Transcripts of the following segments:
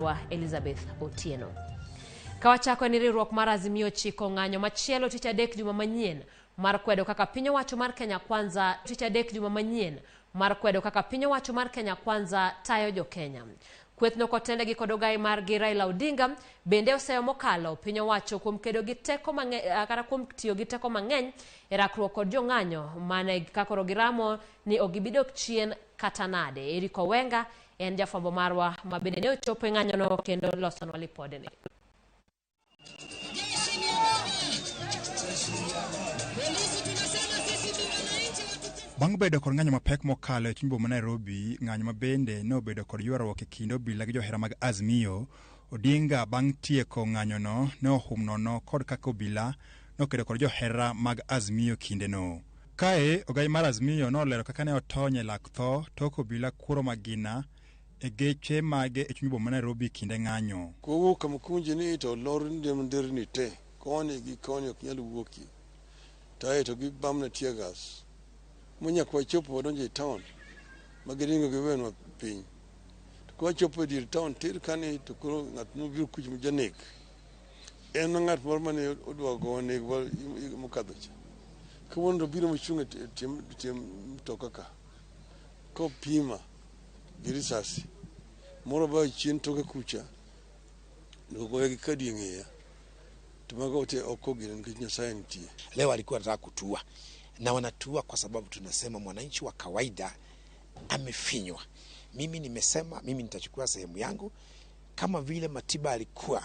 Wa Elizabeth Otieno. Kawachako ni riwruok mar Azimio chiko ng'anyo machielo tich adek juma manyien mar kwedo kaka piny owacho mar Kenya Kwanza tich adek juma manyien mar kwedo kaka piny owacho mar Kenya Kwanza tayo jo Kenya. Kwethno kotendegi kod ogai margi Raila Odinga bende oseyo mokalo piny owacho kuom kedo gi teko mang'eny kata kuom tiyo gi teko mang'eny e rakruok kod jong'anyo mane kakoro giramo ni ok gibi dok chien kata nade. Eric Owenga en jafwambo marwa ma bende ne ochopo e ng'anyono kendo losonwa lipodni. Bang' bedo kod ng'anyo mapek mokalo e chuny boma Nairobi, ng'anyo ma bende ne obedo kod ywaruok e kind obila gi johera mag Azimio, Odinga bang' tieko ng'anyono ne ohum nono kod kaka obila nokedo kod johera mag Azimio kindeno. Kae, ogai mar Azimio nolero kaka ne otony e lak tho tok obila kuoro magina e geche mage e chuny boma Nairobi kinde ng'anyo. Kowuok Kamukunji ni to lor nderni te, koni gi koni ok nyal wuokie. To to gibamna tear gas. Monyaka wachopo wadonjo e town ma giringo giwenwa piny. To kwachopo e dier town tir kani to koro ng'at mobiro kucho ma janek. En ng'at moro mane odwa gowa negwa mokadho cha. Kawuono to obiro mochung' e tie mtoka ka. Kopima gi risasi. Moro bayo chien toke kucha. Ogoye gi kadi e ng'eya. To mago te ok ogine nikech Nyasaye nitie. Leo walikuwa wanataka kutua na wanatua kwa sababu tunasema mwananchi wa kawaida amefinywa. Mimi nimesema mimi nitachukua sehemu yangu kama vile Matiba alikuwa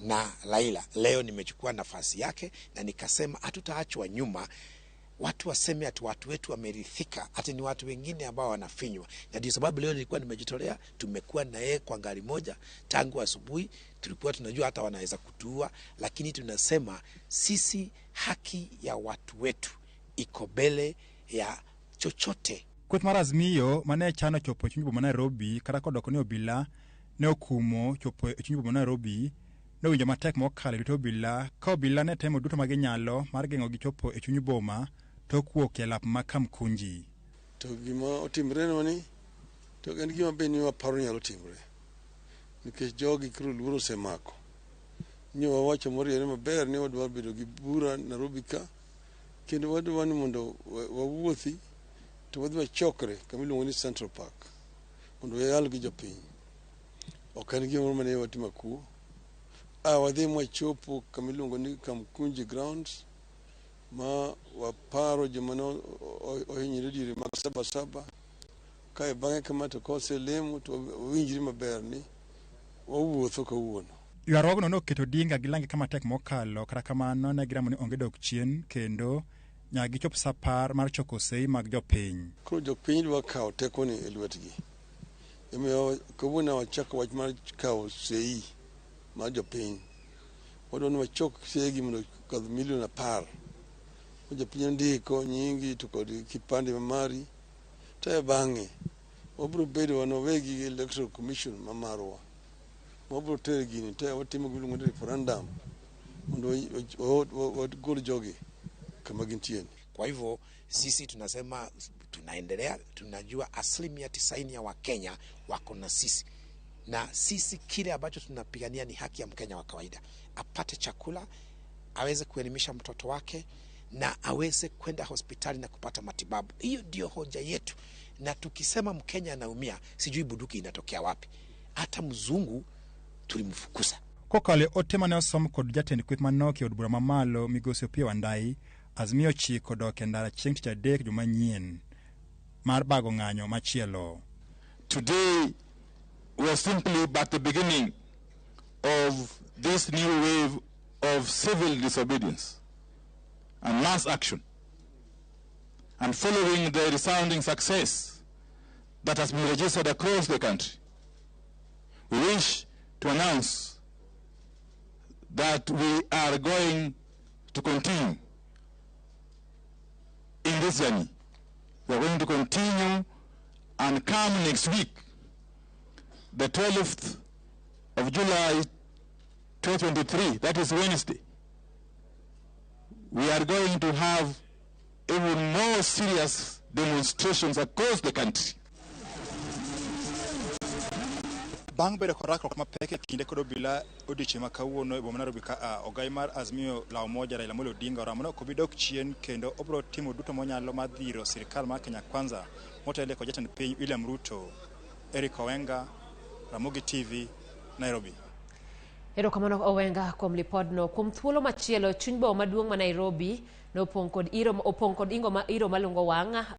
na Raila. Leo nimechukua nafasi yake na nikasema hatutaachwa nyuma. Watu waseme ati watu wetu wamerithika, ati ni watu wengine ambao wanafinywa. Na ndio sababu leo nilikuwa nimejitolea. Tumekuwa na yeye kwa gari moja tangu asubuhi. Tulikuwa tunajua hata wanaweza kutuua, lakini tunasema sisi haki ya watu wetu iko mbele ya chochote. Kweth mar Azimio mane chano chopo e chuny boma Nairobi kata kodoko ni obila ne okumo chopo e chuny boma Nairobi nowinjo matek mokalo e lwet obila ka obila ne temo duto ma ginyalo mar geng'ogi chopo e chuny boma tok wuok e lap ma Kamkunji. To gima otimre ni to en gima be ni waparo nyalo timre. Nikech jogi koro luoro osemako. Nyo wawacho moriere maber ni wadwa bedo gi bura Nairobi ka kendo wadwa ni mondo wawuothi to wadhi wachokre kama iluongo ni Central Park mondo wayal gi jopiny. Ok en gimoro mane watimo kuo. Wadhi mwachopo kama iluongo ni Kamkunji Grounds ma waparo joma ne ohinyore diere mag saba saba. Kae bang'e kama to koselemo to wawinjre maber ni wawuotho kawuono. Ywaruogno noketo Odinga gi lange kama tek mokalo, kata kamano ne giramo ni onge dok chien kendo nyaka gichop sa apar mar choko sei mag jopiny. Koro jopiny dwa kawo tekoni e lwetgi. Emomiyo kawuono wachako wach mar kawo sei mar jopiny. Wadwa ni wachok sei mondo okadh milion 10. Jopiny ondiko nyingi to kod kipande ma mari. To e bang'e wabiro bedo wan wawegi gi Electoral Commission ma marwa. Wabiro tero gini to watimo gima iluongo ni referendum mondo wagol jogi kama gintie. Kwa hivyo sisi tunasema tunaendelea, tunajua 90% ya Wakenya wako na sisi. Na sisi kile ambacho tunapigania ni haki ya Mkenya wa kawaida. Apate chakula, aweze kuelimisha mtoto wake na aweze kwenda hospitali na kupata matibabu. Hiyo ndio hoja yetu. Na tukisema Mkenya anaumia, sijui bunduki inatokea wapi. Hata mzungu tulimfukuza. Kokalo e ote mane osom kod jatend kweth manok e od bura mamalo migosi Opiyo Wandayi, Azimio ochiko dok e ndara chieng' tich adek juma manyien mar bago ng'anyo machielo. Today we are simply but the beginning of this new wave of civil disobedience and mass action, and following the resounding success that has been registered across the country, we wish to announce that we are going to continue in this journey. We are going to continue and come next week, the 12th of July 2023, that is Wednesday, we are going to have even more serious demonstrations across the country. Bang' bedo kod rakruok mapek e kinde kod obila odiochieng' ma kawuono e boma Nairobi ka a ogai mar Azimio la Umoja Raila Amolo Odinga oramo ni ok obi dok chien kendo obiro timo duto monyalo mar dhiro sirikal mar Kenya Kwanza motelo kod jatend piny William Ruto. Eric Owenga, Ramogi TV, Nairobi. Erokamano Owenga kuom lipodno. Kuom thuolo machielo, chuny boma maduong' ma Nairobi nopong' kod iro, opong' kod ingo ma, iro malungo wang'